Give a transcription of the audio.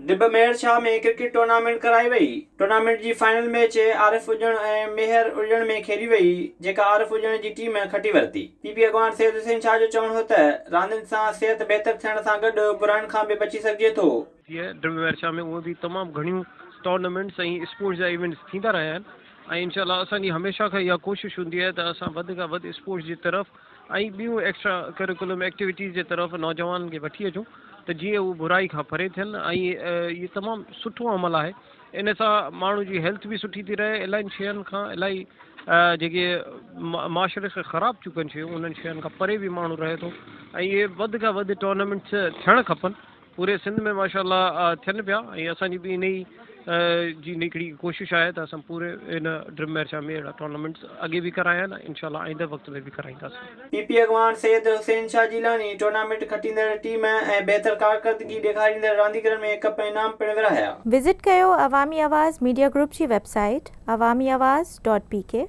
ڊٻ Mehar Shah ۾ cricket tournament ڪرائي وئي. Tournament جي فائنل ميچ عارف اڄڻ ۽ ميهر اڄڻ ۾ کيڏي وئي، جيڪا عارف اڄڻ جي ٽيم کٽي ورتي. پي پي اڳواڻ سيد حسين شاهه جو چوڻ هو ته راندين سان صحت بهتر ٿيڻ سان گڏ براين کان به بچي سگهجي ٿو. ٿي ڊٻ ميهڙ شاهه ۾ اونئن به تمام گهڻيون ٽورنامينٽس ۽ اسپورٽس جا ايونٽس ٿيندا رهيا آهن ۽ انشاء الله اسان جي هميشه کان اها ڪوشش هوندي آهي ته اسان وڌ کان وڌ اسپورٽس جي طرف ۽ ٻيون ايڪسٽرا ڪريڪولم ايڪٽيوٽيز جي طرف نوجوانن کي وٺي اچون ته جيئن هو برائي کان پري ٿين ۽ اهي تمام سٺو عمل آهي ان سان ماڻهو جي هيلٿ به سٺي ٿي رهي الاهي شين کان الاهي جيڪي معاشري کي خراب ٿيون ڪن شيون انهن شين کان پري به ماڻهو رهي ٿو ۽ اهي وڌ کان وڌ ٽورنامينٽس ٿيڻ کپن پوري سنڌ ۾ ماشاء الله ٿين پيا ۽ اسان جي به انهي جي هڪڙي ڪوشش آهي ته اسان پوري ان ڊرم ميرشا ۾ اهڙا ٽورنامينٽس اڳي به ڪرايا آهن انشاء الله آئنده وقت ۾ به ڪرائينداسين. پي پي اڳواڻ سيد حسين شاهه جيلاني ٽورنامينٽ کٽيندڙ ٽيم ۽ بهتر ڪارڪردگي ڏيکاريندڙ رانديگرن ۾ ڪپ ۽ انعام پڻ ورهايا. وزٽ ڪيو عوامي آواز ميڊيا گروپ جي website Awami Awaz dot P K.